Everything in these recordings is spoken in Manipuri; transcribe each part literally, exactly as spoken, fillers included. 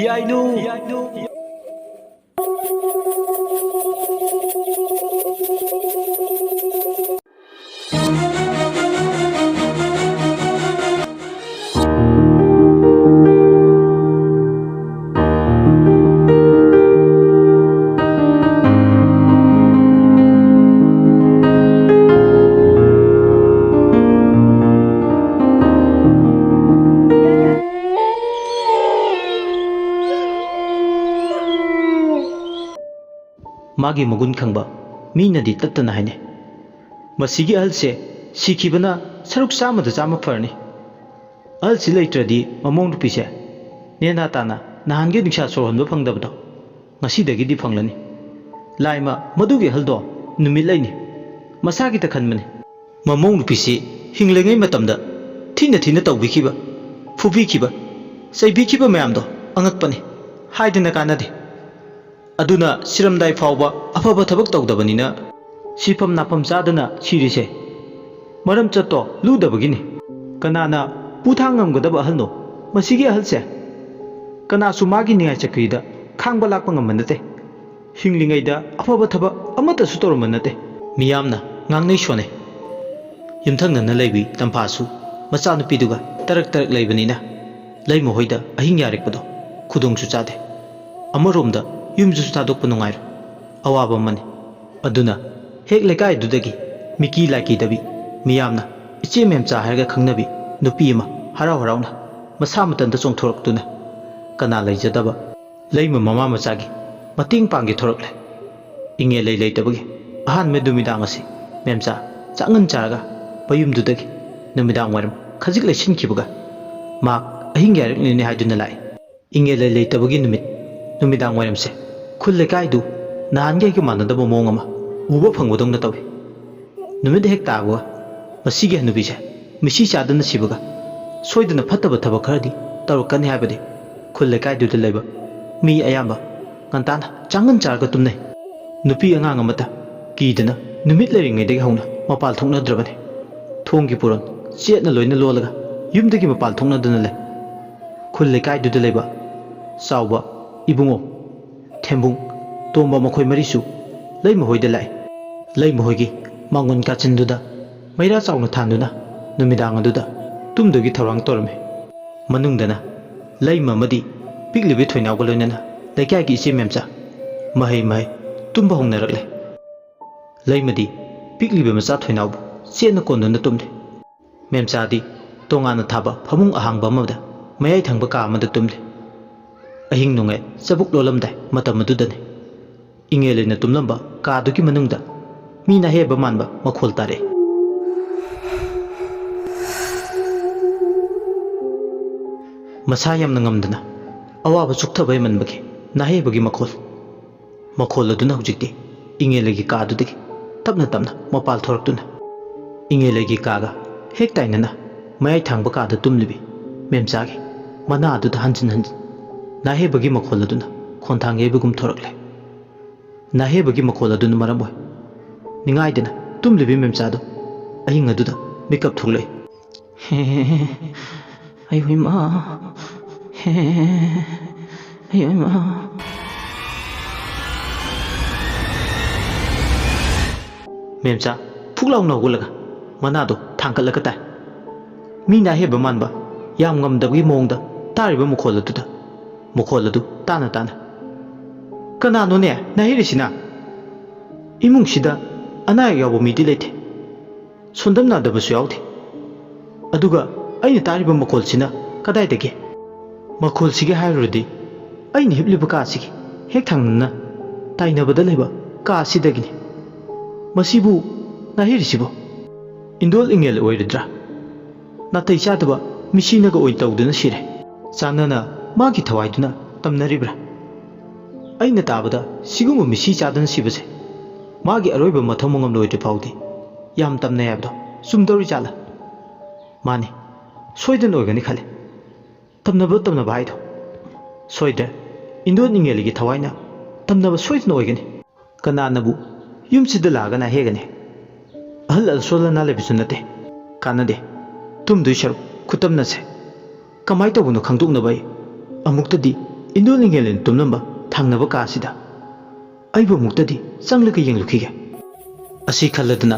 ꯌꯥꯏꯅꯨ꯫ ꯃꯥꯒꯤ ꯃꯒꯨꯟ ꯈꯪꯕ ꯃꯤꯅꯗꯤ ꯇꯠꯇꯅ ꯍꯥꯏꯅꯩ, "ꯃꯁꯤꯒꯤ ꯑꯍꯜꯁꯦ ꯁꯤꯈꯤꯕꯅ ꯁꯔꯨꯛ ꯆꯥꯝꯃꯗ ꯆꯥꯝꯃ ꯐꯔꯅꯤ꯫ ꯑꯍꯜꯁꯤ ꯂꯩꯇ꯭ꯔꯗꯤ ꯃꯃꯧ ꯅꯨꯄꯤꯁꯦ ꯅꯦꯅꯥ ꯇꯥꯅ ꯅꯍꯥꯟꯒꯤ ꯅꯤꯡꯁꯥ ꯁꯣꯔ ꯍꯣꯟꯕ ꯐꯪꯗꯕꯗꯣ ꯉꯁꯤꯗꯒꯤꯗꯤ ꯐꯪꯂꯅꯤ꯫ ꯂꯥꯏꯃ ꯃꯗꯨꯒꯤ ꯑꯍꯜꯗꯣ ꯅꯨꯃꯤꯠ ꯂꯩꯅꯤ꯫ ꯃꯁꯥꯒꯤꯇ ꯈꯟꯕꯅꯤ꯫ ꯃꯃꯧ ꯅꯨꯄꯤꯁꯤ ꯍꯤꯡꯂꯤꯉꯩ ꯃꯇꯝꯗ ꯊꯤꯅ ꯊꯤꯅ ꯇꯧꯕꯤꯈꯤꯕ, ꯐꯨꯕꯤꯈꯤꯕ, ꯆꯩꯕꯤꯈꯤꯕ ꯃꯌꯥꯝꯗꯣ ꯑꯉꯛꯄꯅꯤ꯫ ꯍꯥꯏꯗꯅ ꯀꯥꯟꯅꯗꯦ꯫ ꯑꯗꯨꯅ ꯁꯤꯔꯝꯗꯥꯏ ꯐꯥꯎꯕ ꯑꯐꯕ ꯊꯕꯛ ꯇꯧꯗꯕꯅꯤꯅ ꯁꯤꯐꯝ ꯅꯥꯐꯝ ꯆꯥꯗꯅ ꯁꯤꯔꯤꯁꯦ ꯃꯔꯝ ꯆꯠꯇꯣ ꯂꯨꯗꯕꯒꯤꯅꯤ꯫ ꯀꯅꯥꯅ ꯄꯨꯊꯥꯡ ꯉꯝꯒꯗꯕ ꯑꯍꯜꯅꯣ ꯃꯁꯤꯒꯤ ꯑꯍꯜꯁꯦ? ꯀꯅꯥꯁꯨ ꯃꯥꯒꯤ ꯅꯤꯡꯉꯥꯏ ꯆꯀ꯭ꯔꯤꯗ ꯈꯥꯡꯕ ꯂꯥꯛꯄ ꯉꯝꯕ ꯅꯠꯇꯦ꯫ ꯍꯤꯡꯂꯤꯉꯩꯗ ꯑꯐꯕ ꯊꯕꯛ ꯑꯃꯠꯇꯁꯨ ꯇꯧꯔꯝꯕ ꯅꯠꯇꯦ"꯫ ꯃꯤꯌꯥꯝꯅ ꯉꯥꯡꯅꯩ ꯁꯣꯟꯅꯩ꯫ ꯌꯨꯝꯊꯪꯅꯅ ꯂꯩꯕꯤ ꯇꯝꯐꯥꯁꯨ ꯃꯆꯥꯅꯨꯄꯤꯗꯨꯒ ꯇꯔꯛ ꯇꯔꯛ ꯂꯩꯕꯅꯤꯅ ꯂꯩꯃꯍꯣꯏꯗ ꯑꯍꯤꯡ ꯌꯥꯔꯦꯛꯄꯗꯣ ꯈꯨꯗꯣꯡꯁꯨ ꯆꯥꯗꯦ꯫ ꯑꯃꯔꯣꯝꯗ ꯌꯨꯝꯁꯨ ꯊꯥꯗꯣꯛꯄ ꯅꯨꯡꯉꯥꯏꯔꯣꯏ꯫ ꯑꯋꯥꯕ ꯑꯃꯅꯤ꯫ ꯑꯗꯨꯅ ꯍꯦꯛ ꯂꯩꯀꯥꯏꯗꯨꯗꯒꯤ ꯃꯤꯀꯤ ꯂꯥꯏꯀꯤꯗꯕꯤ ꯃꯤꯌꯥꯝꯅ "ꯏꯆꯦ ꯃꯦꯝꯆꯥ" ꯍꯥꯏꯔꯒ ꯈꯪꯅꯕꯤ ꯅꯨꯄꯤ ꯑꯃ ꯍꯔꯥꯎ ꯍꯔꯥꯎꯅ ꯃꯁꯥ ꯃꯊꯟꯇ ꯆꯣꯡꯊꯣꯔꯛꯇꯨꯅ ꯀꯅꯥ ꯂꯩꯖꯗꯕ ꯂꯩꯃ ꯃꯃꯥ ꯃꯆꯥꯒꯤ ꯃꯇꯦꯡ ꯄꯥꯡꯒꯦ ꯊꯣꯔꯛꯂꯦ꯫ ꯏꯪꯉꯦ ꯂꯩ ꯂꯩꯇꯕꯒꯤ ꯑꯍꯥꯟꯕ ꯅꯨꯃꯤꯗꯥꯡ ꯑꯁꯤ ꯃꯦꯝꯆꯥ ꯆꯥꯛꯉꯟ ꯆꯥꯔꯒ ꯃꯌꯨꯝꯗꯨꯗꯒꯤ ꯅꯨꯃꯤꯗꯥꯡ ꯋꯥꯏꯔꯝ ꯈꯖꯤꯛ ꯂꯩꯁꯤꯟꯈꯤꯕꯒ ꯃꯍꯥꯛ ꯑꯍꯤꯡ ꯌꯥꯔꯛꯂꯤꯅꯤ ꯍꯥꯏꯗꯨꯅ ꯂꯥꯛꯏ꯫ ꯏꯪꯉꯦ ꯂꯩ ꯂꯩꯇꯕꯒꯤ ꯅꯨꯃꯤꯠ ꯅꯨꯃꯤꯗꯥꯡ ꯋꯥꯏꯔꯝꯁꯦ ꯈꯨꯜ ꯂꯩꯀꯥꯏꯗꯨ ꯅꯍꯥꯟꯒꯩꯒ ꯃꯥꯟꯅꯗꯕ ꯃꯑꯣꯡ ꯑꯃ ꯎꯕ ꯐꯪꯕꯗꯧꯅ ꯇꯧꯏ꯫ ꯅꯨꯃꯤꯠ ꯍꯦꯛ ꯇꯥꯕꯒ ꯃꯁꯤꯒꯤ ꯍꯅꯨꯕꯤꯁꯦ ꯃꯤꯁꯤ ꯆꯥꯗꯅ ꯁꯤꯕꯒ ꯁꯣꯏꯗꯅ ꯐꯠꯇꯕ ꯊꯕꯛ ꯈꯔꯗꯤ ꯇꯧꯔꯛꯀꯅꯤ ꯍꯥꯏꯕꯗꯤ ꯈꯨꯜ ꯂꯩꯀꯥꯏꯗꯨꯗ ꯂꯩꯕ ꯃꯤ ꯑꯌꯥꯝꯕ ꯉꯟꯇꯥꯅ ꯆꯥꯡꯉꯟ ꯆꯥꯔꯒ ꯇꯨꯝꯅꯩ꯫ ꯅꯨꯄꯤ ꯑꯉꯥꯡ ꯑꯃꯠꯇ ꯀꯤꯗꯅ ꯅꯨꯃꯤꯠ ꯂꯩꯔꯤꯉꯩꯗꯒꯤ ꯍꯧꯅ ꯃꯄꯥꯜ ꯊꯣꯛꯅꯗ꯭ꯔꯕꯅꯤ꯫ ꯊꯣꯡꯒꯤ ꯄꯣꯔꯣꯟ ꯆꯦꯠꯅ ꯂꯣꯏꯅ ꯂꯣꯜꯂꯒ ꯌꯨꯝꯗꯒꯤ ꯃꯄꯥꯜ ꯊꯣꯛꯅꯗꯅ ꯂꯩ꯫ ꯈꯨꯜ ꯂꯩꯀꯥꯏꯗꯨꯗ ꯂꯩꯕ ꯆꯥꯎꯕ, ꯏꯕꯨꯡꯉꯣ, ꯊꯦꯝꯕꯨꯡ, ꯇꯣꯝꯕ ꯃꯈꯣꯏ ꯃꯔꯤꯁꯨ ꯂꯩꯃ ꯍꯣꯏꯗ ꯂꯥꯛꯏ꯫ ꯂꯩꯃ ꯍꯣꯏꯒꯤ ꯃꯥꯡꯒꯣꯟ ꯀꯥꯆꯤꯟꯗꯨꯗ ꯃꯩꯔꯥ ꯆꯥꯎꯅ ꯊꯥꯟꯗꯨꯅ ꯅꯨꯃꯤꯗꯥꯡ ꯑꯗꯨꯗ ꯇꯨꯝꯗꯨꯒꯤ ꯊꯧꯔꯥꯡ ꯇꯧꯔꯝꯃꯤ꯫ ꯃꯅꯨꯡꯗꯅ ꯂꯩꯃ ꯑꯃꯗꯤ ꯄꯤꯛꯂꯤꯕꯤ ꯊꯣꯏꯅꯥꯎꯒ ꯂꯣꯏꯅꯅ ꯂꯩꯀꯥꯏꯒꯤ ꯏꯆꯦ ꯃꯦꯝꯆꯥ ꯃꯍꯩ ꯃꯍꯩ ꯇꯨꯝꯕ ꯍꯧꯅꯔꯛꯂꯦ꯫ ꯂꯩꯃꯗꯤ ꯄꯤꯛꯂꯤꯕ ꯃꯆꯥ ꯊꯣꯏꯅꯥꯎꯕꯨ ꯆꯦꯠꯅ ꯀꯣꯟꯗꯨꯅ ꯇꯨꯝꯂꯤ꯫ ꯃꯦꯝꯆꯥꯗꯤ ꯇꯣꯉꯥꯟꯅ ꯊꯥꯕ ꯐꯃꯨꯡ ꯑꯍꯥꯡꯕ ꯑꯃꯗ ꯃꯌꯥꯏ ꯊꯪꯕ ꯀꯥ ꯑꯃꯗ ꯇꯨꯝꯂꯤ꯫ ꯑꯍꯤꯡ ꯅꯣꯡꯌꯥꯏ ꯆꯕꯨꯛ ꯂꯣꯜꯂꯝꯗꯥꯏ ꯃꯇꯝ ꯑꯗꯨꯗꯅꯤ꯫ ꯏꯉꯦꯜ ꯑꯣꯏꯅ ꯇꯨꯝꯂꯝꯕ ꯀꯥꯗꯨꯒꯤ ꯃꯅꯨꯡꯗ ꯃꯤ ꯅꯥꯍꯦꯕ ꯃꯥꯟꯕ ꯃꯈꯣꯜ ꯇꯥꯔꯛꯏ꯫ ꯃꯁꯥ ꯌꯥꯝꯅ ꯉꯝꯗꯅ ꯑꯋꯥꯕ ꯆꯨꯞꯊꯕ ꯍꯦꯟꯃꯟꯕꯒꯤ ꯅꯥꯍꯦꯕꯒꯤ ꯃꯈꯣꯜ꯫ ꯃꯈꯣꯜ ꯑꯗꯨꯅ ꯍꯧꯖꯤꯛꯇꯤ ꯏꯉꯦꯜꯒꯤ ꯀꯥꯗꯨꯗꯒꯤ ꯇꯞꯅ ꯇꯞꯅ ꯃꯄꯥꯜ ꯊꯣꯔꯛꯇꯨꯅ ꯏꯉꯦꯜꯒꯤ ꯀꯥꯒ ꯍꯦꯛ ꯇꯥꯏꯅꯅ ꯃꯌꯥꯏ ꯊꯪꯕ ꯀꯥꯗ ꯇꯨꯝꯂꯤꯕꯤ ꯃꯦꯝꯆꯥꯒꯤ ꯃꯅꯥ ꯑꯗꯨꯗ ꯍꯟꯖꯤꯟ ꯍꯟꯖꯤꯟ ꯅꯥꯍꯦꯕꯒꯤ ꯃꯈꯣꯜ ꯑꯗꯨꯅ ꯈꯣꯟꯊꯥꯡ ꯌꯩꯕꯒꯨꯝ ꯊꯣꯔꯛꯂꯦ꯫ ꯅꯥꯍꯦꯕꯒꯤ ꯃꯈꯣꯜ ꯑꯗꯨꯅ ꯃꯔꯝ ꯑꯣꯏ ꯅꯤꯡꯉꯥꯏꯗꯅ ꯇꯨꯝꯂꯤꯕꯤ ꯃꯦꯝꯆꯥꯗꯨ ꯑꯍꯤꯡ ꯑꯗꯨꯗ ꯃꯤꯀꯞ ꯊꯣꯛꯂꯛꯏ꯫ ꯍꯦ, ꯑꯩ ꯍꯨꯏꯃ꯫ ꯍꯦ, ꯑꯩ ꯍꯨꯏꯃ꯫ ꯃꯦꯝꯆꯥ ꯐꯨꯛ ꯂꯥꯎꯅ ꯍꯧꯒꯠꯂꯒ ꯃꯅꯥꯗꯣ ꯊꯥꯡꯒꯠꯂꯒ ꯇꯥꯏ꯫ ꯃꯤ ꯅꯥꯍꯦꯕ ꯃꯥꯟꯕ, ꯌꯥꯝ ꯉꯝꯗꯕꯒꯤ ꯃꯑꯣꯡꯗ ꯇꯥꯔꯤꯕ ꯃꯈꯣꯜ ꯑꯗꯨꯗ꯫ ꯃꯈꯣꯜ ꯑꯗꯨ ꯇꯥꯅ ꯇꯥꯅ, "ꯀꯅꯥꯅꯣꯅꯦ ꯅꯥꯍꯦꯔꯤꯁꯤꯅ? ꯏꯃꯨꯡꯁꯤꯗ ꯑꯅꯥ ꯑꯌꯦꯛ ꯌꯥꯎꯕ ꯃꯤꯗꯤ ꯂꯩꯇꯦ꯫ ꯁꯣꯟꯗꯝ ꯅꯥꯗꯕꯁꯨ ꯌꯥꯎꯗꯦ꯫ ꯑꯗꯨꯒ ꯑꯩꯅ ꯇꯥꯔꯤꯕ ꯃꯈꯣꯜꯁꯤꯅ ꯀꯗꯥꯏꯗꯒꯤ?" ꯃꯈꯣꯜꯁꯤꯒꯤ ꯍꯥꯏꯔꯨꯔꯗꯤ ꯑꯩꯅ ꯍꯤꯞꯂꯤꯕ ꯀꯥꯁꯤꯒꯤ ꯍꯦꯛ ꯊꯪꯅꯅ ꯇꯥꯏꯅꯕꯗ ꯂꯩꯕ ꯀꯥ ꯑꯁꯤꯗꯒꯤꯅꯤ꯫ ꯃꯁꯤꯕꯨ ꯅꯥꯍꯦꯔꯤꯁꯤꯕꯨ ꯏꯟꯗꯣꯜ ꯏꯉꯦꯜ ꯑꯣꯏꯔꯗ꯭ꯔꯥ? ꯅꯥꯇꯩ ꯆꯥꯗꯕ ꯃꯤꯁꯤꯅꯒ ꯑꯣꯏ ꯇꯧꯗꯨꯅ ꯁꯤꯔꯦ꯫ ꯆꯥꯟꯅꯅ ꯃꯥꯒꯤ ꯊꯋꯥꯏꯗꯨꯅ ꯇꯝꯅꯔꯤꯕ꯭ꯔꯥ? ꯑꯩꯅ ꯇꯥꯕꯗ ꯁꯤꯒꯨꯝꯕ ꯃꯤꯁꯤ ꯆꯥꯗꯅ ꯁꯤꯕꯁꯦ ꯃꯥꯒꯤ ꯑꯔꯣꯏꯕ ꯃꯊꯧ ꯃꯉꯝ ꯂꯣꯏꯗ꯭ꯔꯤ ꯐꯥꯎꯗꯤ ꯌꯥꯝ ꯇꯝꯅꯩ ꯍꯥꯏꯕꯗꯣ ꯆꯨꯝꯗꯧꯔꯤ ꯖꯥꯠꯂꯥ? ꯃꯥꯅꯤ, ꯁꯣꯏꯗꯅ ꯑꯣꯏꯒꯅꯤ ꯈꯜꯂꯤ꯫ ꯇꯝꯅꯕ, ꯇꯝꯅꯕ ꯍꯥꯏꯗꯣ ꯁꯣꯏꯗ꯭ꯔꯦ꯫ ꯏꯟꯗꯣꯟ ꯏꯉꯦꯜꯒꯤ ꯊꯋꯥꯏꯅ ꯇꯝꯅꯕ ꯁꯣꯏꯗꯅ ꯑꯣꯏꯒꯅꯤ꯫ ꯀꯅꯥꯅꯕꯨ ꯌꯨꯝꯁꯤꯗ ꯂꯥꯛꯑꯒ ꯅꯥꯍꯦꯒꯅꯤ? ꯑꯍꯜ ꯑꯁꯣꯜ ꯑꯅꯥ ꯂꯩꯕꯁꯨ ꯅꯠꯇꯦ꯫ ꯀꯥꯟꯅꯗꯦ꯫ ꯇꯨꯝꯗꯣꯏ ꯁꯔꯨꯛ ꯈꯨꯇꯝꯅꯁꯦ꯫ ꯀꯃꯥꯏ ꯇꯧꯕꯅꯣ ꯈꯪꯗꯣꯛꯅꯕ ꯑꯩ ꯑꯃꯨꯛꯇꯗꯤ ꯏꯟꯗꯣꯜ ꯏꯪꯉꯦꯜ ꯑꯣꯏꯅ ꯇꯨꯝꯂꯝꯕ ꯊꯪꯅꯕ ꯀꯥꯁꯤꯗ ꯑꯩꯕꯨ ꯑꯃꯨꯛꯇꯗꯤ ꯆꯪꯂꯒ ꯌꯦꯡꯂꯨꯈꯤꯒꯦ꯫ ꯑꯁꯤ ꯈꯜꯂꯗꯨꯅ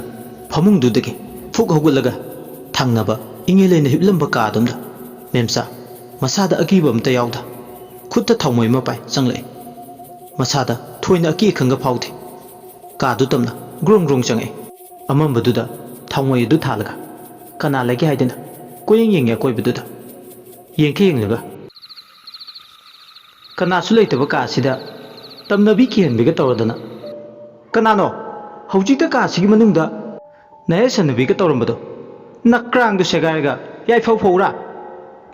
ꯐꯃꯨꯡꯗꯨꯗꯒꯤ ꯐꯨꯛ ꯍꯧꯒꯠꯂꯒ ꯊꯪꯅꯕ ꯏꯪꯉꯦꯜ ꯑꯣꯏꯅ ꯍꯤꯞꯂꯝꯕ ꯀꯥꯗꯨꯝꯗ ꯃꯦꯝꯆꯥ ꯃꯁꯥꯗ ꯑꯀꯤꯕ ꯑꯃꯠꯇ ꯌꯥꯎꯗ ꯈꯨꯠꯇ ꯊꯥꯎꯃꯩ ꯑꯃ ꯄꯥꯏ ꯆꯪꯂꯛꯏ꯫ ꯃꯁꯥꯗ ꯊꯣꯏꯅ ꯑꯀꯤ ꯑꯈꯪꯒ ꯐꯥꯎꯗꯦ꯫ ꯀꯥꯗꯨ ꯇꯝꯅ ꯒ꯭ꯔꯣꯡ ꯒ꯭ꯔꯣꯡ ꯆꯪꯉꯛꯏ꯫ ꯑꯃꯝꯕꯗꯨꯗ ꯊꯥꯎꯃꯩ ꯑꯗꯨ ꯊꯥꯜꯂꯒ ꯀꯅꯥ ꯂꯩꯒꯦ ꯍꯥꯏꯗꯨꯅ ꯀꯣꯏꯌꯦꯡ ꯌꯦꯡꯉꯦ ꯑꯀꯣꯏꯕꯗꯨꯗ꯫ ꯌꯦꯡꯈꯤ ꯌꯦꯡꯂꯒ ꯀꯅꯥꯁꯨ ꯂꯩꯇꯕ ꯀꯥꯁꯤꯗ ꯇꯝꯅꯕꯤ ꯀꯤꯍꯟꯕꯤꯒ ꯇꯧꯔꯗꯅ, "ꯀꯅꯥꯅꯣ ꯍꯧꯖꯤꯛꯇ ꯀꯥꯁꯤꯒꯤ ꯃꯅꯨꯡꯗ ꯅꯍꯦ ꯁꯟꯅꯕꯤꯒ ꯇꯧꯔꯝꯕꯗꯣ? ꯅꯀ꯭ꯔꯥꯡꯗꯣ ꯁꯦꯒꯥꯏꯔꯒ ꯌꯥꯏꯐꯧ ꯐꯧꯔꯥ?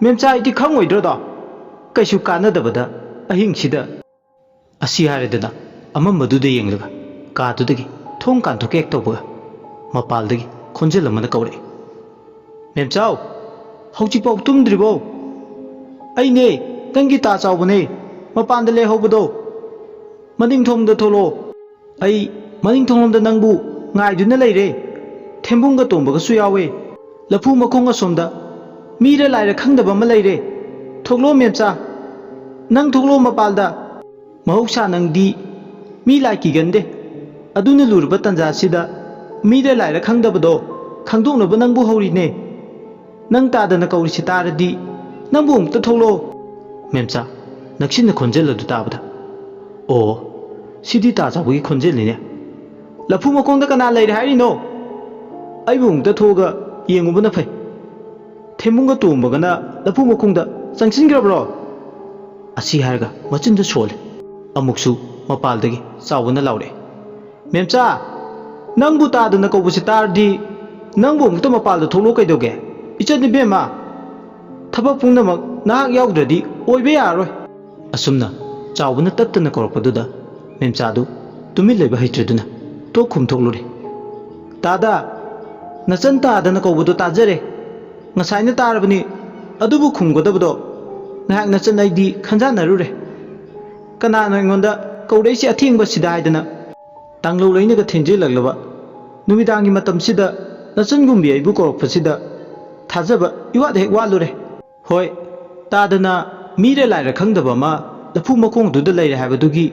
ꯃꯦꯝꯆꯥ ꯑꯩꯗꯤ ꯈꯪꯉꯣꯏꯗ꯭ꯔꯣꯗꯣ? ꯀꯩꯁꯨ ꯀꯥꯟꯅꯗꯕꯗ ꯑꯍꯤꯡꯁꯤꯗ!" ꯑꯁꯤ ꯍꯥꯏꯔꯗꯅ ꯑꯃꯝꯕꯗꯨꯗ ꯌꯦꯡꯂꯒ ꯀꯥꯗꯨꯗꯒꯤ ꯊꯣꯡ ꯀꯥꯟꯊꯣꯛꯀꯦ ꯍꯦꯛ ꯇꯧꯕꯒ ꯃꯄꯥꯜꯗꯒꯤ ꯈꯣꯟꯖꯦꯜ ꯑꯃꯅ ꯀꯧꯔꯛꯏ, "ꯃꯦꯝꯆꯥꯎ, ꯍꯧꯖꯤꯛꯐꯥꯎ ꯇꯨꯝꯗ꯭ꯔꯤꯕꯣ? ꯑꯩꯅꯦ, ꯅꯪꯒꯤ ꯇꯥ ꯆꯥꯎꯕꯅꯦ, ꯃꯄꯥꯟꯗ ꯂꯩꯍꯧꯕꯗꯣ꯫ ꯃꯅꯤꯡ ꯊꯣꯡꯗ ꯊꯣꯛꯂꯛꯑꯣ꯫ ꯑꯩ ꯃꯅꯤꯡ ꯊꯣꯡꯂꯣꯝꯗ ꯅꯪꯕꯨ ꯉꯥꯏꯗꯨꯅ ꯂꯩꯔꯦ꯫ ꯊꯦꯝꯕꯨꯡꯒ ꯇꯣꯝꯕꯒꯁꯨ ꯌꯥꯎꯋꯦ꯫ ꯂꯐꯨ ꯃꯈꯣꯡ ꯑꯁꯣꯝꯗ ꯃꯤꯔ ꯂꯥꯏꯔ ꯈꯪꯗꯕ ꯑꯃ ꯂꯩꯔꯦ꯫ ꯊꯣꯛꯂꯛꯑꯣ ꯃꯦꯝꯆꯥ, ꯅꯪ ꯊꯣꯛꯂꯛꯑꯣ ꯃꯄꯥꯜꯗ꯫ ꯃꯍꯧꯁꯥ ꯅꯪꯗꯤ ꯃꯤ ꯂꯥꯏ ꯀꯤꯒꯟꯗꯦ꯫ ꯑꯗꯨꯅ ꯂꯨꯔꯕ ꯇꯥꯟꯖꯥꯁꯤꯗ ꯃꯤꯔ ꯂꯥꯏꯔ ꯈꯪꯗꯕꯗꯣ ꯈꯪꯗꯣꯛꯅꯕ ꯅꯪꯕꯨ ꯍꯧꯔꯤꯅꯦ꯫ ꯅꯪ ꯇꯥꯗꯅ ꯀꯧꯔꯤꯁꯤ ꯇꯥꯔꯗꯤ ꯅꯪꯕꯨ ꯑꯃꯨꯛꯇ ꯊꯣꯛꯂꯛꯑꯣ꯫" ꯃꯦꯝꯆꯥ ꯅꯛꯁꯤꯟꯅ ꯈꯣꯟꯖꯦꯜ ꯑꯗꯨ ꯇꯥꯕꯗ, "ꯑꯣ, ꯁꯤꯗꯤ ꯇꯥ ꯆꯥꯎꯕꯒꯤ ꯈꯣꯟꯖꯦꯜꯅꯤꯅꯦ꯫ ꯂꯐꯨ ꯃꯈꯣꯡꯗ ꯀꯅꯥ ꯂꯩꯔꯦ ꯍꯥꯏꯔꯤꯅꯣ? ꯑꯩꯕꯨ ꯑꯃꯨꯛꯇ ꯊꯣꯛꯑꯒ ꯌꯦꯡꯉꯨꯕꯅ ꯐꯩ꯫ ꯊꯦꯝꯕꯨꯡꯒ ꯇꯣꯝꯕꯒꯅ ꯂꯐꯨ ꯃꯈꯣꯡꯗ ꯆꯪꯁꯤꯟꯈ꯭ꯔꯕ꯭ꯔꯣ?" ꯑꯁꯤ ꯍꯥꯏꯔꯒ ꯃꯆꯤꯟꯗ ꯁꯣꯜꯂꯦ꯫ ꯑꯃꯨꯛꯁꯨ ꯃꯄꯥꯜꯗꯒꯤ ꯆꯥꯎꯕꯅ ꯂꯥꯎꯔꯛꯑꯦ, "ꯃꯦꯝꯆꯥ, ꯅꯪꯕꯨ ꯇꯥꯗꯅ ꯀꯧꯕꯁꯤ ꯇꯥꯔꯗꯤ ꯅꯪꯕꯨ ꯑꯃꯨꯛꯇ ꯃꯄꯥꯜꯗ ꯊꯣꯛꯂꯛꯑꯣ ꯀꯩꯗꯧꯒꯦ? ꯏꯆꯟ ꯏꯕꯦꯝꯃ, ꯊꯕꯛ ꯄꯨꯝꯅꯃꯛ ꯅꯍꯥꯛ ꯌꯥꯎꯗ꯭ꯔꯗꯤ ꯑꯣꯏꯕ ꯌꯥꯔꯔꯣꯏ꯫" ꯑꯁꯨꯝꯅ ꯆꯥꯎꯕꯅ ꯇꯠꯇꯅ ꯀꯧꯔꯛꯄꯗꯨꯗ ꯃꯦꯝꯆꯥꯗꯨ ꯇꯨꯃꯤꯟ ꯂꯩꯕ ꯍꯩꯇ꯭ꯔꯗꯨꯅ ꯇꯣꯛ ꯈꯨꯝꯊꯣꯛꯂꯨꯔꯦ꯫ "ꯇꯥꯗ, ꯅꯆꯟ ꯇꯥꯗꯅ ꯀꯧꯕꯗꯣ ꯇꯥꯖꯔꯦ꯫ ꯉꯁꯥꯏꯅ ꯇꯥꯔꯕꯅꯤ, ꯑꯗꯨꯕꯨ ꯈꯨꯝꯒꯗꯕꯗꯣ ꯉꯥꯏꯍꯥꯛ ꯅꯆꯟ ꯑꯩꯗꯤ ꯈꯟꯖꯥꯟꯅꯔꯨꯔꯦ꯫ ꯀꯅꯥꯅꯣ ꯑꯩꯉꯣꯟꯗ ꯀꯧꯔꯛꯏꯁꯤ ꯑꯊꯦꯡꯕꯁꯤꯗ ꯍꯥꯏꯗꯅ?" ꯇꯥꯡꯂꯧ ꯂꯩꯅꯒ ꯊꯦꯡꯖꯤꯜꯂꯛꯂꯕ ꯅꯨꯃꯤꯗꯥꯡꯒꯤ ꯃꯇꯝꯁꯤꯗ ꯅꯆꯟꯒꯨꯝꯕꯤ ꯑꯩꯕꯨ ꯀꯧꯔꯛꯄꯁꯤꯗ ꯊꯥꯖꯕ ꯏꯋꯥꯠ ꯍꯦꯛ ꯋꯥꯠꯂꯨꯔꯦ꯫ ꯍꯣꯏ, ꯇꯥꯗꯅ ꯃꯤꯔ ꯂꯥꯏꯔ ꯈꯪꯗꯕ ꯑꯃ ꯂꯐꯨ ꯃꯈꯣꯡꯗꯨꯗ ꯂꯩꯔꯦ ꯍꯥꯏꯕꯗꯨꯒꯤ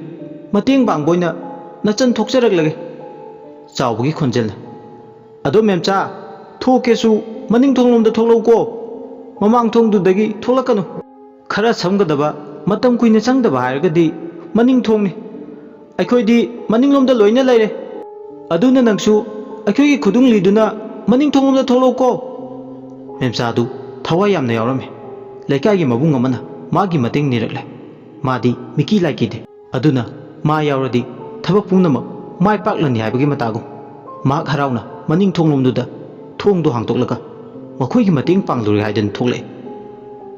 ꯃꯇꯦꯡ ꯄꯥꯡꯕ ꯑꯣꯏꯅ ꯅꯆꯟ ꯊꯣꯛꯆꯔꯛꯂꯒꯦ꯫ ꯆꯥꯎꯕꯒꯤ ꯈꯣꯟꯖꯦꯜꯅ, "ꯑꯗꯣ ꯃꯦꯝꯆꯥ, ꯊꯣꯛꯀꯦꯁꯨ ꯃꯅꯤꯡ ꯊꯣꯡꯂꯣꯝꯗ ꯊꯣꯛꯂꯛꯎꯀꯣ, ꯃꯃꯥꯡ ꯊꯣꯡꯗꯨꯗꯒꯤ ꯊꯣꯛꯂꯛꯀꯅꯨ꯫ ꯈꯔ ꯁꯝꯒꯗꯕ, ꯃꯇꯝ ꯀꯨꯏꯅ ꯆꯪꯗꯕ ꯍꯥꯏꯔꯒꯗꯤ ꯃꯅꯤꯡ ꯊꯣꯡꯅꯤ꯫ ꯑꯩꯈꯣꯏꯗꯤ ꯃꯅꯤꯡꯂꯣꯝꯗ ꯂꯣꯏꯅ ꯂꯩꯔꯦ꯫ ꯑꯗꯨꯅ ꯅꯪꯁꯨ ꯑꯩꯈꯣꯏꯒꯤ ꯈꯨꯗꯨꯡꯂꯤꯗꯨꯅ ꯃꯅꯤꯡ ꯊꯣꯡꯂꯣꯝꯗ ꯊꯣꯛꯂꯛꯎꯀꯣ꯫" ꯃꯦꯝꯆꯥꯗꯨ ꯊꯋꯥꯏ ꯌꯥꯝꯅ ꯌꯥꯎꯔꯝꯃꯤ꯫ ꯂꯩꯀꯥꯏꯒꯤ ꯃꯕꯨꯡ ꯑꯃꯅ ꯃꯥꯒꯤ ꯃꯇꯦꯡ ꯅꯤꯔꯛꯂꯦ꯫ ꯃꯥꯗꯤ ꯃꯤꯀꯤ ꯂꯥꯏꯀꯤꯗꯦ꯫ ꯑꯗꯨꯅ ꯃꯥ ꯌꯥꯎꯔꯗꯤ ꯊꯕꯛ ꯄꯨꯝꯅꯃꯛ ꯃꯥꯏ ꯄꯥꯛꯂꯅꯤ ꯍꯥꯏꯕꯒꯤ ꯃꯇꯥꯒꯨꯝ꯫ ꯃꯍꯥꯛ ꯍꯔꯥꯎꯅ ꯃꯅꯤꯡ ꯊꯣꯡꯂꯣꯝꯗꯨꯗ ꯊꯣꯡꯗꯨ ꯍꯥꯡꯗꯣꯛꯂꯒ ꯃꯈꯣꯏꯒꯤ ꯃꯇꯦꯡ ꯄꯥꯡꯂꯨꯔꯦ ꯍꯥꯏꯗꯨꯅ ꯊꯣꯛꯂꯛꯑꯦ꯫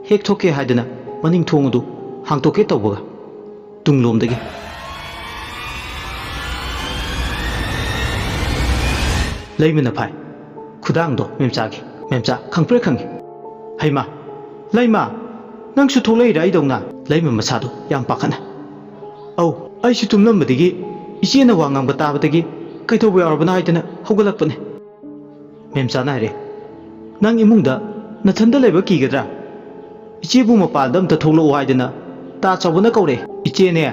ꯍꯦꯛ ꯊꯣꯛꯀꯦ ꯍꯥꯏꯗꯅ ꯃꯅꯤꯡ ꯊꯣꯡ ꯑꯗꯨ ꯍꯥꯡꯗꯣꯛꯀꯦ ꯇꯧꯕꯒ, ꯇꯨꯡꯂꯣꯝꯗꯒꯤ ꯂꯩꯃꯅ ꯐꯥꯏ꯫ ꯈꯨꯗꯥꯡꯗꯣ ꯃꯦꯝꯆꯥꯒꯤ꯫ ꯃꯦꯝꯆꯥ ꯈꯪꯄ꯭ꯔꯦꯛ ꯈꯪꯉꯤ꯫ "ꯍꯩꯃꯥ, ꯂꯩꯃ, ꯅꯪꯁꯨ ꯊꯣꯛꯂꯛꯏꯔꯥ ꯑꯩꯗꯧꯅ?" ꯂꯩꯃ ꯃꯁꯥꯗꯣ ꯌꯥꯝ ꯄꯥꯈꯠꯅ꯫ "ꯑꯧ, ꯑꯩꯁꯨ ꯇꯨꯝꯂꯝꯕꯗꯒꯤ ꯏꯆꯦꯅ ꯋꯥ ꯉꯥꯡꯕ ꯇꯥꯕꯗꯒꯤ ꯀꯩꯗꯧꯕ ꯌꯥꯎꯔꯕꯅꯣ ꯍꯥꯏꯗꯅ ꯍꯧꯒꯠꯂꯛꯄꯅꯦ꯫" ꯃꯦꯝꯆꯥꯅ ꯍꯥꯏꯔꯦ, "ꯅꯪ ꯏꯃꯨꯡꯗ ꯅꯊꯟꯗ ꯂꯩꯕ ꯀꯤꯒꯗ꯭ꯔꯥ? ꯏꯆꯦꯕꯨ ꯃꯄꯥꯟꯗ ꯑꯝꯇ ꯊꯣꯛꯂꯛꯑꯣ ꯍꯥꯏꯗꯅ ꯇꯥ ꯆꯥꯎꯕꯅ ꯀꯧꯔꯛꯑꯦ꯫ ꯏꯆꯦꯅꯦ,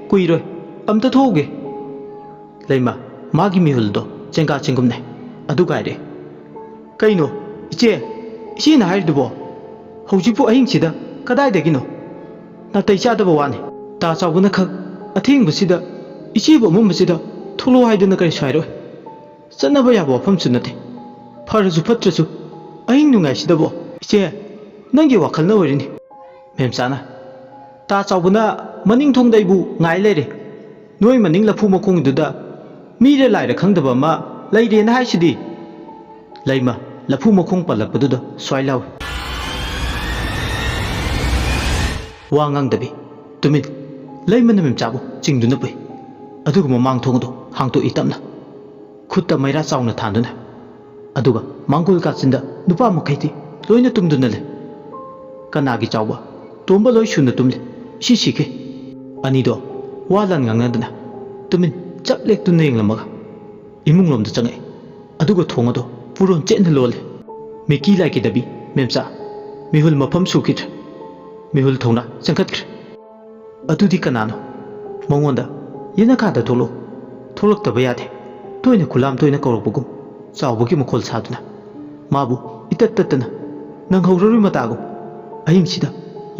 ꯀꯨꯏꯔꯣꯏ, ꯑꯝꯇ ꯊꯣꯛꯎꯒꯦ꯫" ꯂꯩꯃ ꯃꯥꯒꯤ ꯃꯤꯍꯨꯜꯗꯣ ꯆꯦꯡꯒꯥ ꯆꯦꯡꯒꯨꯝꯅꯩ꯫ ꯑꯗꯨꯒ ꯍꯥꯏꯔꯦ, "ꯀꯩꯅꯣ ꯏꯆꯦ, ꯏꯆꯦꯅ ꯍꯥꯏꯔꯤꯗꯨꯕꯣ? ꯍꯧꯖꯤꯛꯄꯨ ꯑꯍꯤꯡꯁꯤꯗ ꯀꯗꯥꯏꯗꯒꯤꯅꯣ? ꯅꯥꯇꯩ ꯆꯥꯗꯕ ꯋꯥꯅꯤ꯫ ꯇꯥ ꯆꯥꯎꯕꯅ ꯈꯛ ꯑꯊꯦꯡꯕꯁꯤꯗ ꯏꯆꯦꯕꯨ ꯑꯃꯝꯕꯁꯤꯗ ꯊꯣꯛꯂꯛꯑꯣ ꯍꯥꯏꯗꯨꯅ ꯀꯔꯤꯁꯨ ꯍꯥꯏꯔꯣꯏ꯫ ꯆꯠꯅꯕ ꯌꯥꯕ ꯋꯥꯐꯝꯁꯨ ꯅꯠꯇꯦ꯫ ꯐꯔꯁꯨ ꯐꯠꯇ꯭ꯔꯁꯨ ꯑꯍꯤꯡ ꯅꯨꯡꯉꯥꯏꯁꯤꯗꯕꯣ? ꯏꯆꯦ, ꯅꯪꯒꯤ ꯋꯥꯈꯜꯅ ꯑꯣꯏꯔꯤꯅꯤ꯫" ꯃꯦꯝꯆꯥꯅ, "ꯇꯥ ꯆꯥꯎꯕꯅ ꯃꯅꯤꯡ ꯊꯣꯡꯗ ꯑꯩꯕꯨ ꯉꯥꯏ ꯂꯩꯔꯦ꯫ ꯅꯣꯏ ꯃꯅꯤꯡ ꯂꯐꯨ ꯃꯈꯣꯡꯗꯨꯗ ꯃꯤꯔ ꯂꯥꯏꯔ ꯈꯪꯗꯕ ꯑꯃ ꯂꯩꯔꯦꯅ ꯍꯥꯏꯁꯤꯗꯤ꯫" ꯂꯩꯃ ꯂꯐꯨ ꯃꯈꯣꯡ ꯄꯜꯂꯛꯄꯗꯨꯗ ꯁ꯭ꯋꯥꯏ ꯂꯥꯎꯏ꯫ ꯋꯥ ꯉꯥꯡꯗꯕꯤ, ꯇꯨꯃꯤꯟ꯫ ꯂꯩꯃꯅ ꯃꯦꯝꯆꯥꯕꯨ ꯆꯤꯡꯗꯨꯅ ꯄꯨꯏ꯫ ꯑꯗꯨꯒ ꯃꯃꯥꯡ ꯊꯣꯡ ꯑꯗꯨ ꯍꯥꯡꯗꯣꯛꯏ ꯇꯞꯅ, ꯈꯨꯠꯇ ꯃꯩꯔꯥ ꯆꯥꯎꯅ ꯊꯥꯟꯗꯨꯅ꯫ ꯑꯗꯨꯒ ꯃꯥꯡꯒꯣꯜ ꯀꯥꯆꯤꯟꯗ ꯅꯨꯄꯥ ꯃꯈꯩꯗꯤ ꯂꯣꯏꯅ ꯇꯨꯝꯗꯨꯅ ꯂꯩ꯫ ꯀꯅꯥꯒꯤ ꯆꯥꯎꯕ? ꯇꯣꯝꯕ ꯂꯣꯏ ꯁꯨꯅ ꯇꯨꯝꯂꯤ꯫ ꯏꯁꯤ ꯁꯤꯈꯩ꯫ ꯑꯅꯤꯗꯣ ꯋꯥ ꯂꯥꯟ ꯉꯥꯡꯅꯗꯅ ꯇꯨꯃꯤꯟ ꯆꯞ ꯂꯦꯛꯇꯨꯅ ꯌꯦꯡꯂꯝꯃꯒ ꯏꯃꯨꯡꯂꯣꯝꯗ ꯆꯪꯉꯛꯏ꯫ ꯑꯗꯨꯒ ꯊꯣꯡ ꯑꯗꯣ ꯄꯨꯔꯣꯟ ꯆꯦꯠꯅ ꯂꯣꯜꯂꯦ꯫ ꯃꯤꯀꯤ ꯂꯥꯏꯀꯤꯗꯕꯤ ꯃꯦꯝꯆꯥ ꯃꯤꯍꯨꯜ ꯃꯐꯝ ꯁꯨꯈꯤꯗ꯭ꯔꯦ꯫ ꯃꯤꯍꯨꯜ ꯊꯧꯅꯥ ꯆꯪꯈꯠꯈ꯭ꯔꯦ꯫ "ꯑꯗꯨꯗꯤ ꯀꯅꯥꯅꯣ?" ꯃꯉꯣꯟꯗ, "ꯌꯦꯅꯈꯥꯗ ꯊꯣꯛꯂꯛꯎ, ꯊꯣꯛꯂꯛꯇꯕ ꯌꯥꯗꯦ" ꯇꯣꯏꯅ ꯈꯨꯂꯥꯝ ꯇꯣꯏꯅ ꯀꯧꯔꯛꯄꯒꯨꯝ ꯆꯥꯎꯕꯒꯤ ꯃꯈꯣꯜ ꯁꯥꯗꯨꯅ ꯃꯥꯕꯨ ꯏꯇꯠ ꯇꯠꯇꯅ ꯅꯪꯍꯧꯔꯔꯣꯏ ꯃꯇꯥꯒꯨꯝ ꯑꯍꯤꯡꯁꯤꯗ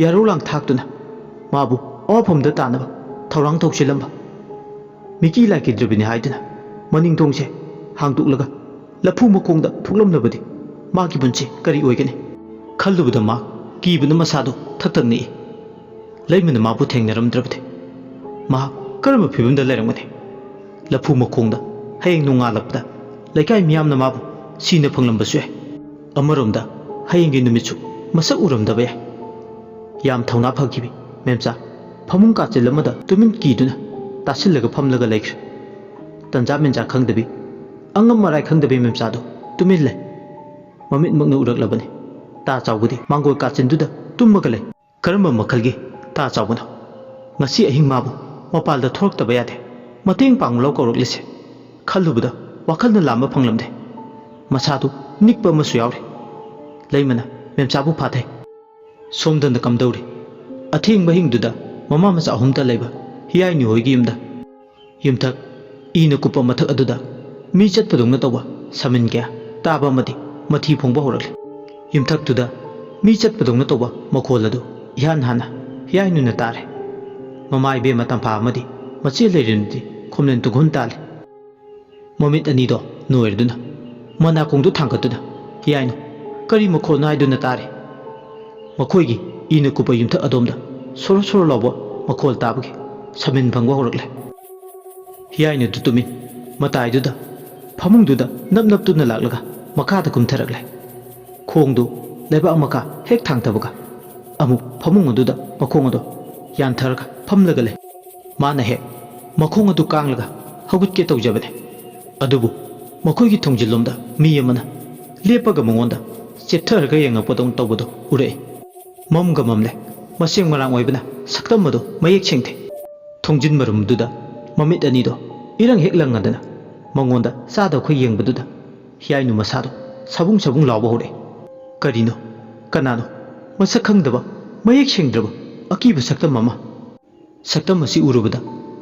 ꯌꯥꯔꯧ ꯂꯥꯡ ꯊꯥꯛꯇꯨꯅ ꯃꯥꯕꯨ ꯑꯋꯥꯐꯝꯗ ꯇꯥꯅꯕ ꯊꯧꯔꯥꯡ ꯇꯧꯁꯤꯜꯂꯝꯕ꯫ ꯃꯤꯀꯤ ꯂꯥꯏꯀꯤꯗ꯭ꯔꯕꯤꯅꯤ ꯍꯥꯏꯗꯨꯅ ꯃꯅꯤꯡ ꯊꯣꯡꯁꯦ ꯍꯥꯡꯗꯣꯛꯂꯒ ꯂꯐꯨ ꯃꯈꯣꯡꯗ ꯊꯣꯛꯂꯝꯂꯕꯗꯤ ꯃꯥꯒꯤ ꯄꯨꯟꯁꯤ ꯀꯔꯤ ꯑꯣꯏꯒꯅꯤ? ꯈꯜꯂꯨꯕꯗ ꯃꯥ ꯀꯤꯕꯅ ꯃꯁꯥꯗꯣ ꯊꯛ ꯊꯛ ꯅꯤꯛꯏ꯫ ꯂꯩꯃꯅ ꯃꯥꯕꯨ ꯊꯦꯡꯅꯔꯝꯗ꯭ꯔꯕꯗꯤ ꯃꯍꯥꯛ ꯀꯔꯝꯕ ꯐꯤꯕꯝꯗ ꯂꯩꯔꯝꯒꯅꯤ? ꯂꯐꯨ ꯃꯈꯣꯡꯗ ꯍꯌꯦꯡ ꯅꯣꯡꯉꯥꯜꯂꯛꯄꯗ ꯂꯩꯀꯥꯏ ꯃꯤꯌꯥꯝꯅ ꯃꯥꯕꯨ ꯁꯤꯅ ꯐꯪꯂꯝꯕꯁꯨ ꯌꯥꯏ꯫ ꯑꯃꯔꯣꯝꯗ ꯍꯌꯦꯡꯒꯤ ꯅꯨꯃꯤꯠꯁꯨ ꯃꯁꯛ ꯎꯔꯝꯗꯕ ꯌꯥꯏ꯫ ꯌꯥꯝ ꯊꯧꯅꯥ ꯐꯈꯤꯕꯤ ꯃꯦꯝꯆꯥ ꯐꯃꯨꯡ ꯀꯥꯆꯤꯜ ꯑꯃꯗ ꯇꯨꯃꯤꯟ ꯀꯤꯗꯨꯅ ꯇꯥꯁꯤꯜꯂꯒ ꯐꯝꯂꯒ ꯂꯩꯈ꯭ꯔꯦ꯫ ꯇꯟꯖꯥ ꯃꯦꯟꯖꯥ ꯈꯪꯗꯕꯤ, ꯑꯉꯝ ꯑꯔꯥꯏ ꯈꯪꯗꯕꯤ ꯃꯦꯝꯆꯥꯗꯨ ꯇꯨꯃꯤꯟ ꯂꯩ꯫ ꯃꯃꯤꯠꯃꯛꯅ ꯎꯔꯛꯂꯕꯅꯤ꯫ ꯇꯥ ꯆꯥꯎꯕꯗꯤ ꯃꯥꯡꯒꯣꯜ ꯀꯥꯆꯤꯟꯗꯨꯗ ꯇꯨꯝꯃꯒ ꯂꯩ꯫ ꯀꯔꯝꯕ ꯃꯈꯜꯒꯤ ꯇꯥ ꯆꯥꯎꯕꯅꯣ? ꯉꯁꯤ ꯑꯍꯤꯡ ꯃꯥꯕꯨ ꯃꯄꯥꯜꯗ ꯊꯣꯔꯛꯇꯕ ꯌꯥꯗꯦ, ꯃꯇꯦꯡ ꯄꯥꯡꯂꯣ ꯀꯧꯔꯛꯂꯤꯁꯦ? ꯈꯜꯂꯨꯕꯗ ꯋꯥꯈꯜꯅ ꯂꯥꯝꯕ ꯐꯪꯂꯝꯗꯦ꯫ ꯃꯁꯥꯗꯨ ꯅꯤꯛꯄ ꯑꯃꯁꯨ ꯌꯥꯎꯔꯤ꯫ ꯂꯩꯃꯅ ꯃꯦꯝꯆꯥꯕꯨ ꯐꯥꯊꯩ꯫ ꯁꯣꯝꯗꯅ ꯀꯝꯗꯧꯔꯤ? ꯑꯊꯦꯡꯕ ꯑꯍꯤꯡꯗꯨꯗ ꯃꯃꯥ ꯃꯆꯥ ꯑꯍꯨꯝꯇ ꯂꯩꯕ ꯍꯤꯌꯥꯏꯅꯨ ꯍꯣꯏꯒꯤ ꯌꯨꯝꯗ ꯌꯨꯝꯊꯛ ꯏꯅ ꯀꯨꯞꯄ ꯃꯊꯛ ꯑꯗꯨꯗ ꯃꯤ ꯆꯠꯄꯗꯧꯅ ꯇꯧꯕ ꯁꯃꯤꯟ ꯀꯌꯥ ꯇꯥꯕ ꯑꯃꯗꯤ ꯃꯊꯤ ꯐꯣꯡꯕ ꯍꯧꯔꯛꯂꯦ꯫ ꯌꯨꯝꯊꯛꯇꯨꯗ ꯃꯤ ꯆꯠꯄꯗꯧꯅ ꯇꯧꯕ ꯃꯈꯣꯜ ꯑꯗꯨ ꯏꯍꯥꯟ ꯍꯥꯟꯅ ꯍꯤꯌꯥꯏꯅꯨꯅ ꯇꯥꯔꯦ꯫ ꯃꯃꯥ ꯏꯕꯦꯝꯃ ꯇꯝꯐꯥ ꯑꯃꯗꯤ ꯃꯆꯦ ꯂꯩꯔꯦꯝꯕꯤꯗꯤ ꯈꯣꯝꯂꯦꯟ ꯇꯨꯡꯈꯨꯜ ꯇꯥꯜꯂꯤ꯫ ꯃꯃꯤꯠ ꯑꯅꯤꯗꯣ ꯅꯣꯏꯔꯗꯨꯅ ꯃꯅꯥꯀꯣꯡꯗꯨ ꯊꯥꯡꯒꯠꯇꯨꯅ, "ꯍꯤꯌꯥꯏꯅꯨ, ꯀꯔꯤ ꯃꯈꯣꯜꯅꯣ?" ꯍꯥꯏꯗꯨꯅ ꯇꯥꯔꯦ꯫ ꯃꯈꯣꯏꯒꯤ ꯏꯅ ꯀꯨꯞꯄ ꯌꯨꯝꯊꯛ ꯑꯗꯣꯝꯗ ꯁꯣꯔꯣ ꯁꯣꯔꯣ ꯂꯥꯎꯕ ꯃꯈꯣꯜ ꯇꯥꯕꯒꯤ ꯁꯃꯤꯟ ꯐꯪꯕ ꯍꯧꯔꯛꯂꯦ꯫ ꯍꯤꯌꯥꯏꯅꯨꯗꯨ ꯇꯨꯃꯤꯟ ꯃꯇꯥꯏꯗꯨꯗ ꯐꯃꯨꯡꯗꯨꯗ ꯅꯞ ꯅꯞꯇꯨꯅ ꯂꯥꯛꯂꯒ ꯃꯈꯥꯗ ꯀꯨꯝꯊꯔꯛꯂꯦ꯫ ꯈꯣꯡꯗꯨ ꯂꯩꯕꯥꯛ ꯃꯈꯥ ꯍꯦꯛ ꯊꯥꯡꯊꯕꯒ ꯑꯃꯨꯛ ꯐꯃꯨꯡ ꯑꯗꯨꯗ ꯃꯈꯣꯡ ꯑꯗꯣ ꯌꯥꯟꯊꯔꯒ ꯐꯝꯂꯒ ꯂꯩ꯫ ꯃꯥꯅ ꯍꯦꯛ ꯃꯈꯣꯡ ꯑꯗꯨ ꯀꯥꯡꯂꯒ ꯍꯧꯒꯠꯀꯦ ꯇꯧꯖꯕꯅꯤ꯫ ꯑꯗꯨꯕꯨ ꯃꯈꯣꯏꯒꯤ ꯊꯣꯡꯖꯤꯜꯂꯣꯝꯗ ꯃꯤ ꯑꯃꯅ ꯂꯦꯞꯄꯒ ꯃꯉꯣꯟꯗ ꯆꯦꯞꯊꯔꯒ ꯌꯦꯡꯉꯛꯄꯗꯧꯅ ꯇꯧꯕꯗꯨ ꯎꯔꯛꯏ꯫ ꯃꯝꯒ ꯃꯝꯂꯦ꯫ ꯃꯁꯦꯡ ꯃꯔꯥꯡ ꯑꯣꯏꯕꯅ ꯁꯛꯇꯝ ꯑꯗꯨ ꯃꯌꯦꯛ ꯁꯦꯡꯗꯦ꯫ ꯊꯣꯡꯖꯤꯟ ꯃꯔꯨꯝꯗꯨꯗ ꯃꯃꯤꯠ ꯑꯅꯤꯗꯣ ꯏꯔꯪ ꯍꯦꯛ ꯂꯪꯉꯗꯅ ꯃꯉꯣꯟꯗ ꯆꯥꯗ ꯑꯩꯈꯣꯏ ꯌꯦꯡꯕꯗꯨꯗ ꯍꯤꯌꯥꯏꯅꯨ ꯃꯁꯥꯗꯣ ꯁꯕꯨꯡ ꯁꯕꯨꯡ ꯂꯥꯎꯕ ꯍꯧꯔꯛꯑꯦ꯫ ꯀꯔꯤꯅꯣ? ꯀꯅꯥꯅꯣ? ꯃꯁꯛ ꯈꯪꯗꯕ, ꯃꯌꯦꯛ ꯁꯦꯡꯗ꯭ꯔꯕ ꯑꯀꯤꯕ ꯁꯛꯇꯝ ꯑꯃ꯫ ꯁꯛꯇꯝ ꯑꯁꯤ ꯎꯔꯨꯕꯗ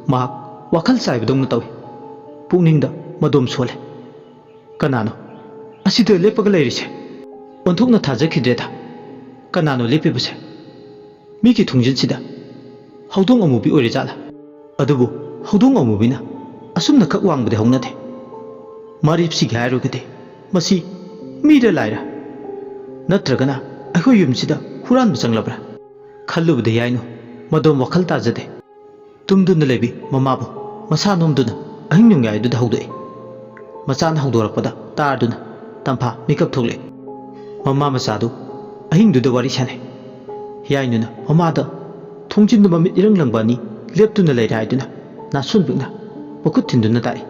ꯃꯍꯥꯛ ꯋꯥꯈꯜ ꯆꯥꯏꯕꯗꯧꯅ ꯇꯧꯏ꯫ ꯄꯨꯛꯅꯤꯡꯗ ꯃꯗꯣꯝ ꯁꯣꯜꯂꯦ꯫ "ꯀꯅꯥꯅꯣ ꯑꯁꯤꯗ ꯂꯦꯞꯄꯒ ꯂꯩꯔꯤꯁꯦ?" ꯑꯣꯟꯊꯣꯛꯅ ꯊꯥꯖꯈꯤꯗ꯭ꯔꯦꯗ꯫ ꯀꯅꯥꯅꯣ ꯂꯦꯞꯄꯤꯕꯁꯦ? ꯃꯤꯒꯤ ꯊꯣꯡꯖꯤꯟꯁꯤꯗ ꯍꯧꯗꯣꯡ ꯑꯃꯨꯕꯤ ꯑꯣꯏꯔꯤꯖꯥꯠꯂꯥ? ꯑꯗꯨꯕꯨ ꯍꯧꯗꯣꯡ ꯑꯃꯨꯕꯤꯅ ꯑꯁꯨꯝꯅ ꯈꯛ ꯋꯥꯡꯕꯗꯤ ꯍꯧꯅꯗꯦ꯫ ꯃꯔꯤꯞꯁꯤꯒꯤ ꯍꯥꯏꯔꯨꯒꯗꯤ ꯃꯁꯤ ꯃꯤꯔ ꯂꯥꯏꯔ? ꯅꯠꯇ꯭ꯔꯒꯅ ꯑꯩꯈꯣꯏ ꯌꯨꯝꯁꯤꯗ ꯍꯨꯔꯥꯟꯕ ꯆꯪꯂꯕ꯭ꯔꯥ? ꯈꯜꯂꯨꯕꯗ ꯌꯥꯏꯅꯨ, ꯃꯗꯣꯝ ꯋꯥꯈꯜ ꯇꯥꯖꯗꯦ꯫ ꯇꯨꯝꯗꯨꯅ ꯂꯩꯕꯤ ꯃꯃꯥꯕꯨ ꯃꯁꯥ ꯅꯣꯝꯗꯨꯅ ꯑꯍꯤꯡ ꯅꯣꯡꯌꯥꯏꯗꯨꯗ ꯍꯧꯗꯣꯛꯏ꯫ ꯃꯆꯥꯅ ꯍꯧꯗꯣꯔꯛꯄꯗ ꯇꯥꯔꯗꯨꯅ ꯇꯝꯐꯥ ꯃꯤꯀꯞ ꯊꯣꯛꯂꯛꯏ꯫ ꯃꯃꯥ ꯃꯆꯥꯗꯨ ꯑꯍꯤꯡꯗꯨꯗ ꯋꯥꯔꯤ ꯁꯥꯟꯅꯩ꯫ ꯌꯥꯏꯅꯨꯅ ꯃꯃꯥꯗ ꯊꯣꯡꯖꯤꯟꯗ ꯃꯃꯤꯠ ꯏꯔꯪ ꯂꯪꯕ ꯑꯅꯤ ꯂꯦꯞꯇꯨꯅ ꯂꯩꯔꯦ ꯍꯥꯏꯗꯨꯅ ꯅꯥꯁꯨꯟ ꯄꯤꯛꯅ ꯃꯈꯨꯠ ꯊꯤꯟꯗꯨꯅ ꯇꯥꯛꯏ꯫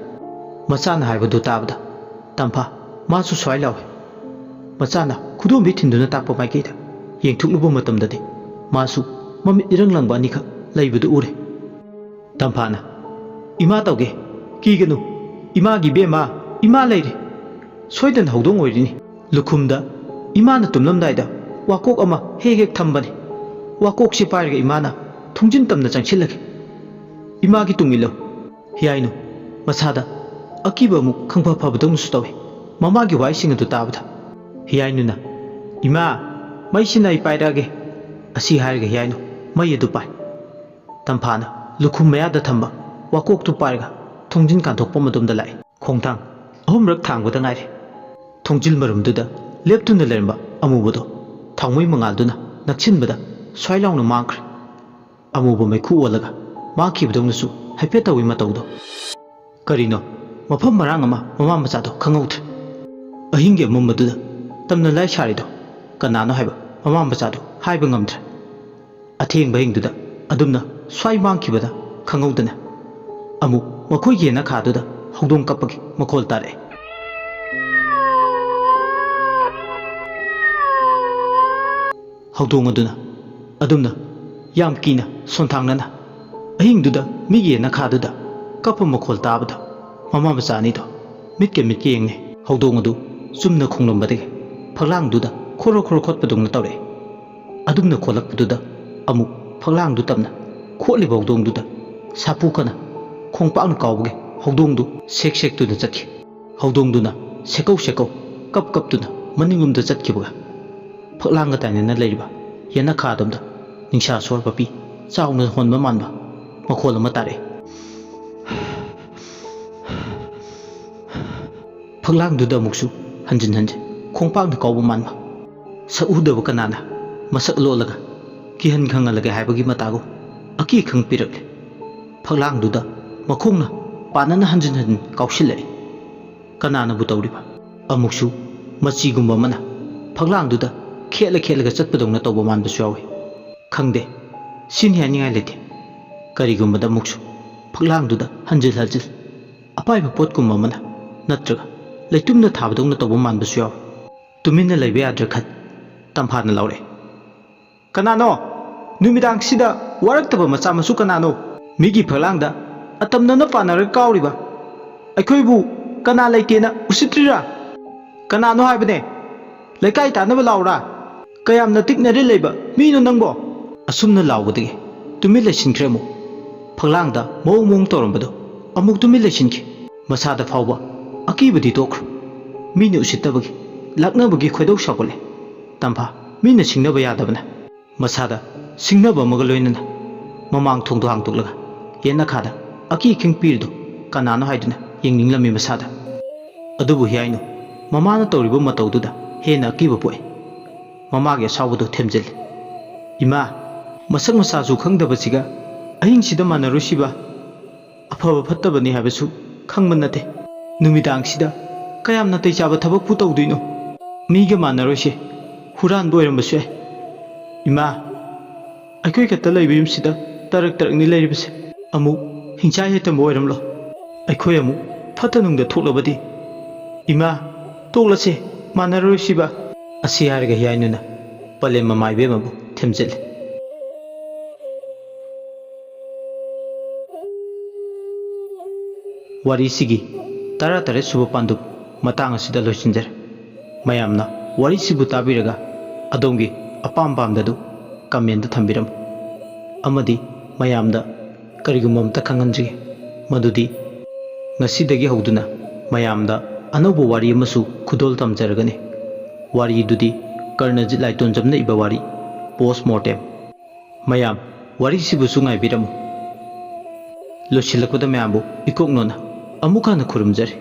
ꯃꯆꯥꯅ ꯍꯥꯏꯕꯗꯨ ꯇꯥꯕꯗ ꯇꯝꯐꯥ ꯃꯥꯁꯨ ꯁ꯭ꯋꯥꯏ ꯂꯥꯎꯏ꯫ ꯃꯆꯥꯅ ꯈꯨꯗꯣꯝꯕꯤ ꯊꯤꯟꯗꯨꯅ ꯇꯥꯛꯄ ꯃꯥꯏꯀꯩꯗ ꯌꯦꯡꯊꯣꯛꯂꯨꯕ ꯃꯇꯝꯗꯗꯤ ꯃꯥꯁꯨ ꯃꯃꯤꯠ ꯏꯔꯪ ꯂꯪꯕ ꯑꯅꯤꯈꯛ ꯂꯩꯕꯗꯨ ꯎꯔꯦ꯫ ꯇꯝꯐꯥꯅ, "ꯏꯃꯥ ꯇꯧꯒꯦ, ꯀꯤꯒꯅꯨ, ꯏꯃꯥꯒꯤ ꯏꯕꯦꯝꯃ, ꯏꯃꯥ ꯂꯩꯔꯤ꯫ ꯁꯣꯏꯗꯅ ꯍꯧꯗꯣꯡ ꯑꯣꯏꯔꯤꯅꯤ꯫ ꯂꯨꯈꯨꯝꯗ ꯏꯃꯥꯅ ꯇꯨꯝꯂꯝꯗꯥꯏꯗ ꯋꯥꯀꯣꯛ ꯑꯃ ꯍꯦꯛ ꯍꯦꯛ ꯊꯝꯕꯅꯤ꯫ ꯋꯥꯀꯣꯛꯁꯤ ꯄꯥꯏꯔꯒ ꯏꯃꯥꯅ ꯊꯣꯡꯖꯤꯟ ꯇꯝꯅ ꯆꯪꯁꯤꯜꯂꯒꯦ꯫ ꯏꯃꯥꯒꯤ ꯇꯨꯡ ꯏꯜꯂꯨ꯫" ꯍꯤꯌꯥꯏꯅꯨ ꯃꯁꯥꯗ ꯑꯀꯤꯕ ꯑꯃꯨꯛ ꯈꯪꯐ ꯐꯕꯗꯧꯅꯁꯨ ꯇꯧꯏ꯫ ꯃꯃꯥꯒꯤ ꯋꯥꯍꯩꯁꯤꯡ ꯑꯗꯨ ꯇꯥꯕꯗ ꯍꯤꯌꯥꯏꯅꯨꯅ, "ꯏꯃꯥ, ꯃꯩꯁꯤꯅ ꯑꯩ ꯄꯥꯏꯔꯛꯑꯒꯦ꯫" ꯑꯁꯤ ꯍꯥꯏꯔꯒ ꯍꯤꯌꯥꯏꯅꯨ ꯃꯩ ꯑꯗꯨ ꯄꯥꯏ꯫ ꯇꯝꯐꯥꯅ ꯂꯨꯈꯨꯝ ꯃꯌꯥꯗ ꯊꯝꯕ ꯋꯥꯀꯣꯛꯇꯨ ꯄꯥꯏꯔꯒ ꯊꯣꯡꯖꯤꯟ ꯀꯥꯟꯊꯣꯛꯄ ꯃꯇꯝꯗ ꯂꯥꯛꯏ꯫ ꯈꯣꯡꯊꯥꯡ ꯑꯍꯨꯝꯔꯛ ꯊꯥꯡꯕꯗ ꯉꯥꯏꯔꯤ꯫ ꯊꯣꯡꯖꯤꯜ ꯃꯔꯨꯝꯗꯨꯗ ꯂꯦꯞꯇꯨꯅ ꯂꯩꯔꯝꯕ ꯑꯃꯨꯕꯗꯣ ꯊꯥꯎꯃꯩ ꯃꯉꯥꯜꯗꯨꯅ ꯅꯛꯁꯤꯟꯕꯗ ꯁ꯭ꯋꯥꯏ ꯂꯥꯎꯅ ꯃꯥꯡꯈ꯭ꯔꯦ꯫ ꯑꯃꯨꯕ ꯃꯩꯈꯨ ꯑꯣꯜꯂꯒ ꯃꯥꯡꯈꯤꯕꯗꯧꯅꯁꯨ ꯍꯥꯏꯐꯦꯠ ꯇꯧꯏ ꯃꯇꯧꯗꯣ꯫ ꯀꯔꯤꯅꯣ ꯃꯐꯝ ꯃꯔꯥꯡ ꯑꯃ ꯃꯃꯥ ꯃꯆꯥꯗꯣ ꯈꯪꯍꯧꯗ꯭ꯔꯦ꯫ ꯑꯍꯤꯡꯒꯤ ꯑꯃꯝꯕꯗꯨꯗ ꯇꯝꯅ ꯂꯥꯏ ꯁꯥꯔꯤꯗꯣ ꯀꯅꯥꯅꯣ ꯍꯥꯏꯕ ꯃꯃꯥ ꯃꯆꯥꯗꯣ ꯍꯥꯏꯕ ꯉꯝꯗ꯭ꯔꯦ꯫ ꯑꯊꯦꯡꯕ ꯑꯍꯤꯡꯗꯨꯗ ꯑꯗꯨꯝꯅ ꯁ꯭ꯋꯥꯏ ꯃꯥꯡꯈꯤꯕꯗ ꯈꯪꯍꯧꯗꯅ ꯑꯃꯨꯛ ꯃꯈꯣꯏꯒꯤ ꯌꯦꯅꯈꯥꯗꯨꯗ ꯍꯧꯗꯣꯡ ꯀꯞꯄꯒꯤ ꯃꯈꯣꯜ ꯇꯥꯔꯛꯑꯦ꯫ ꯍꯧꯗꯣꯡ ꯑꯗꯨꯅ ꯑꯗꯨꯝꯅ ꯌꯥꯝ ꯀꯤꯅ ꯁꯣꯟꯊꯥꯡꯅꯅ ꯑꯍꯤꯡꯗꯨꯗ ꯃꯤꯒꯤ ꯌꯦꯅꯈꯥꯗꯨꯗ ꯀꯞꯄ ꯃꯈꯣꯜ ꯇꯥꯕꯗ ꯃꯃꯥ ꯃꯆꯥ ꯑꯅꯤꯗꯣ ꯃꯤꯠꯀ ꯃꯤꯠꯀ ꯌꯦꯡꯅꯩ꯫ ꯍꯧꯗꯣꯡ ꯑꯗꯨ ꯆꯨꯝꯅ ꯈꯣꯡꯂꯝꯕꯗꯒꯤ ꯐꯛꯂꯥꯡꯗꯨꯗ ꯈꯣꯔꯣ ꯈꯣꯔꯣ ꯈꯣꯠꯄꯗꯧꯅ ꯇꯧꯔꯛꯑꯦ꯫ ꯑꯗꯨꯝꯅ ꯈꯣꯠꯂꯛꯄꯗꯨꯗ ꯑꯃꯨꯛ ꯐꯛꯂꯥꯡꯗꯨ ꯇꯝꯅ ꯈꯣꯠꯂꯤꯕ ꯍꯧꯗꯣꯡꯗꯨꯗ ꯁꯥꯐꯨ ꯀꯟꯅ ꯈꯣꯡꯄꯥꯛꯅ ꯀꯥꯎꯕꯒꯤ ꯍꯧꯗꯣꯡꯗꯨ ꯁꯦꯛ ꯁꯦꯛꯇꯨꯅ ꯆꯠꯈꯤ꯫ ꯍꯧꯗꯣꯡꯗꯨꯅ ꯁꯦꯀꯧ ꯁꯦꯀꯧ ꯀꯞ ꯀꯞꯇꯨꯅ ꯃꯅꯤꯡꯂꯣꯝꯗ ꯆꯠꯈꯤꯕꯒ ꯐꯛꯂꯥꯡꯒ ꯇꯥꯏꯅꯅ ꯂꯩꯔꯤꯕ ꯌꯦꯅꯈꯥꯗꯣꯝꯗ ꯅꯤꯡꯁꯥ ꯁꯣꯔ ꯄꯥꯄꯤ ꯆꯥꯎꯅ ꯍꯣꯟꯕ ꯃꯥꯟꯕ ꯃꯈꯣꯜ ꯑꯃ ꯇꯥꯔꯛꯏ꯫ ꯐꯛꯂꯥꯡꯗꯨꯗ ꯑꯃꯨꯛꯁꯨ ꯍꯟꯖꯤꯟ ꯍꯟꯖꯤꯟ ꯈꯣꯡꯄꯥꯛꯅ ꯀꯥꯎꯕ ꯃꯥꯟꯕ ꯁꯛꯎꯗꯕ ꯀꯅꯥꯅ ꯃꯁꯛ ꯂꯣꯠꯂꯒ ꯀꯤꯍꯟ ꯈꯪꯍꯜꯂꯒꯦ ꯍꯥꯏꯕꯒꯤ ꯃꯇꯥꯒꯨꯝ ꯑꯀꯤ ꯑꯈꯪ ꯄꯤꯔꯛꯂꯦ꯫ ꯐꯛꯂꯥꯡꯗꯨꯗ ꯃꯈꯣꯡꯅ ꯄꯥꯟꯅꯅ ꯍꯟꯖꯤꯟ ꯍꯟꯖꯤꯟ ꯀꯥꯎꯁꯤꯜꯂꯛꯏ꯫ ꯀꯅꯥꯅꯕꯨ ꯇꯧꯔꯤꯕ? ꯑꯃꯨꯛꯁꯨ ꯃꯆꯤꯒꯨꯝꯕ ꯑꯃꯅ ꯐꯛꯂꯥꯡꯗꯨꯗ ꯈꯦꯠꯂ ꯈꯦꯠꯂꯒ ꯆꯠꯄꯗꯧꯅ ꯇꯧꯕ ꯃꯥꯟꯕꯁꯨ ꯌꯥꯎꯏ꯫ ꯈꯪꯗꯦ, ꯁꯤꯅꯤ ꯍꯥꯏꯅꯤꯡꯉꯥꯏ ꯂꯩꯇꯦ꯫ ꯀꯔꯤꯒꯨꯝꯕꯗ ꯑꯃꯨꯛꯁꯨ ꯐꯛꯂꯥꯡꯗꯨꯗ ꯍꯟꯖꯤꯜ ꯍꯟꯖꯤꯜ ꯑꯄꯥꯏꯕ ꯄꯣꯠꯀꯨꯝꯕ ꯑꯃꯅ ꯅꯠꯇ꯭ꯔꯒ ꯂꯩꯇꯨꯝꯅ ꯊꯥꯕꯗꯧꯅ ꯇꯧꯕ ꯃꯥꯟꯕꯁꯨ ꯌꯥꯎꯏ꯫ ꯇꯨꯃꯤꯟꯅ ꯂꯩꯕ ꯌꯥꯗ꯭ꯔꯦ ꯈꯟ ꯇꯝꯐꯥꯅ ꯂꯥꯎꯔꯛꯑꯦ꯫ "ꯀꯅꯥꯅꯣ? ꯅꯨꯃꯤꯗꯥꯡꯁꯤꯗ ꯋꯥꯔꯛꯇꯕ ꯃꯆꯥ ꯃꯁꯨ ꯀꯅꯥꯅꯣ? ꯃꯤꯒꯤ ꯐꯛꯂꯥꯡꯗ ꯑꯇꯝꯅꯅ ꯄꯥꯟꯅꯔꯒ ꯀꯥꯎꯔꯤꯕ ꯑꯩꯈꯣꯏꯕꯨ ꯀꯅꯥ ꯂꯩꯇꯦꯅ ꯎꯁꯤꯠꯇ꯭ꯔꯤꯔꯥ? ꯀꯅꯥꯅꯣ ꯍꯥꯏꯕꯅꯦ? ꯂꯩꯀꯥꯏ ꯇꯥꯅꯕ ꯂꯥꯎꯔꯥ? ꯀꯌꯥꯝꯅ ꯇꯤꯛꯅꯔꯤ ꯂꯩꯕ ꯃꯤꯅꯣ ꯅꯪꯕꯣ?" ꯑꯁꯨꯝꯅ ꯂꯥꯎꯕꯗꯒꯤ ꯇꯨꯃꯤꯟ ꯂꯩꯁꯤꯟꯈ꯭ꯔꯦ꯫ ꯑꯃꯨꯛ ꯐꯛꯂꯥꯡꯗ ꯃꯑꯣꯡ ꯃꯑꯣꯡ ꯇꯧꯔꯝꯕꯗꯣ ꯑꯃꯨꯛ ꯇꯨꯃꯤꯟ ꯂꯩꯁꯤꯟꯈꯤ꯫ ꯃꯁꯥꯗ ꯐꯥꯎꯕ ꯑꯀꯤꯕꯗꯤ ꯇꯣꯛꯈ꯭ꯔꯣ, ꯃꯤꯅ ꯎꯁꯤꯠꯇꯕꯒꯤ ꯂꯥꯛꯅꯕꯒꯤ ꯈꯣꯏꯗꯧ ꯁꯥꯎꯒꯠꯂꯦ꯫ ꯇꯝꯐꯥ, ꯃꯤꯅ ꯁꯤꯡꯅꯕ ꯌꯥꯗꯕꯅ ꯃꯁꯥꯗ ꯁꯤꯡꯅꯕ ꯑꯃꯒ ꯂꯣꯏꯅꯅ ꯃꯃꯥꯡ ꯊꯣꯡꯗꯣ ꯍꯥꯡꯗꯣꯛꯂꯒ ꯌꯦꯟꯅꯈꯥꯗ ꯑꯀꯤ ꯑꯈꯪ ꯄꯤꯔꯤꯗꯨ ꯀꯅꯥꯅꯣ ꯍꯥꯏꯗꯨꯅ ꯌꯦꯡꯅꯤꯡꯂꯝꯃꯤ ꯃꯁꯥꯗ꯫ ꯑꯗꯨꯕꯨ ꯍꯤꯌꯥꯏꯅꯨ ꯃꯃꯥꯅ ꯇꯧꯔꯤꯕ ꯃꯇꯧꯗꯨꯗ ꯍꯦꯟꯅ ꯑꯀꯤꯕ ꯄꯣꯛꯏ꯫ ꯃꯃꯥꯒꯤ ꯑꯁꯥꯎꯕꯗꯨ ꯊꯦꯝꯖꯤꯜꯂꯤ꯫ "ꯏꯃꯥ, ꯃꯁꯛ ꯃꯁꯥꯁꯨ ꯈꯪꯗꯕꯁꯤꯒ ꯑꯍꯤꯡꯁꯤꯗ ꯃꯥꯟꯅꯔꯨꯁꯤꯕ? ꯑꯐꯕ ꯐꯠꯇꯕꯅꯤ ꯍꯥꯏꯕꯁꯨ ꯈꯪꯕ ꯅꯠꯇꯦ꯫ ꯅꯨꯃꯤꯗꯥꯡꯁꯤꯗ ꯀꯌꯥꯝ ꯅꯥꯇꯩ ꯆꯥꯕ ꯊꯕꯛꯄꯨ ꯇꯧꯗꯣꯏꯅꯣ? ꯃꯤꯒ ꯃꯥꯟꯅꯔꯣꯏꯁꯦ, ꯍꯨꯔꯥꯟꯕ ꯑꯣꯏꯔꯝꯕꯁꯨ ꯌꯥꯏ꯫ ꯏꯃꯥ, ꯑꯩꯈꯣꯏ ꯈꯛꯇ ꯂꯩꯕ ꯌꯨꯝꯁꯤꯗ ꯇꯔꯛ ꯇꯔꯛꯅꯤ ꯂꯩꯔꯤꯕꯁꯦ꯫ ꯑꯃꯨꯛ ꯍꯤꯡꯆꯥꯏ ꯍꯩꯇꯝꯕ ꯑꯣꯏꯔꯝꯂꯣ꯫ ꯑꯩꯈꯣꯏ ꯑꯃꯨꯛ ꯐꯠꯇ ꯅꯨꯡꯗ ꯊꯣꯛꯂꯕꯗꯤ? ꯏꯃꯥ, ꯇꯣꯛꯂꯁꯦ, ꯃꯥꯟꯅꯔꯔꯣꯏꯁꯤꯕ?" ꯑꯁꯤ ꯍꯥꯏꯔꯒ ꯍꯤꯌꯥꯏꯅꯨꯅ ꯄꯂꯦꯝ ꯃꯃꯥ ꯏꯕꯦꯝꯃꯕꯨ ꯊꯦꯝꯖꯤꯜꯂꯤ꯫ ꯋꯥꯔꯤꯁꯤꯒꯤ ꯇꯔꯥꯇꯔꯦꯠ ꯁꯨꯕ ꯄꯥꯟꯗꯨꯞ ꯃꯇꯥꯡ ꯑꯁꯤꯗ ꯂꯣꯏꯁꯤꯟꯖꯔꯦ꯫ ꯃꯌꯥꯝꯅ ꯋꯥꯔꯤꯁꯤꯕꯨ ꯇꯥꯕꯤꯔꯒ ꯑꯗꯣꯝꯒꯤ ꯑꯄꯥꯝ ꯄꯥꯝꯗꯗꯨ ꯀꯃꯦꯟꯗ ꯊꯝꯕꯤꯔꯝꯃꯨ꯫ ꯑꯃꯗꯤ ꯃꯌꯥꯝꯗ ꯀꯔꯤꯒꯨꯝꯕ ꯑꯝꯇ ꯈꯪꯍꯟꯖꯒꯦ, ꯃꯗꯨꯗꯤ ꯉꯁꯤꯗꯒꯤ ꯍꯧꯗꯨꯅ ꯃꯌꯥꯝꯗ ꯑꯅꯧꯕ ꯋꯥꯔꯤ ꯑꯃꯁꯨ ꯈꯨꯗꯣꯜ ꯇꯝꯖꯔꯒꯅꯤ꯫ ꯋꯥꯔꯤꯗꯨꯗꯤ ꯀꯔꯅꯖꯤꯠ ꯂꯥꯏꯇꯣꯟꯖꯝꯅ ꯏꯕ ꯋꯥꯔꯤ, Post Mortem꯫ ꯃꯌꯥꯝ, ꯋꯥꯔꯤꯁꯤꯕꯨꯁꯨ ꯉꯥꯏꯕꯤꯔꯝꯃꯨ꯫ ꯂꯣꯏꯁꯤꯜꯂꯛꯄꯗ ꯃꯌꯥꯝꯕꯨ ꯏꯀꯣꯛ ꯅꯣꯟꯅ ꯑꯃꯨꯛ ꯍꯟꯅ ꯈꯨꯔꯨꯝꯖꯔꯤ꯫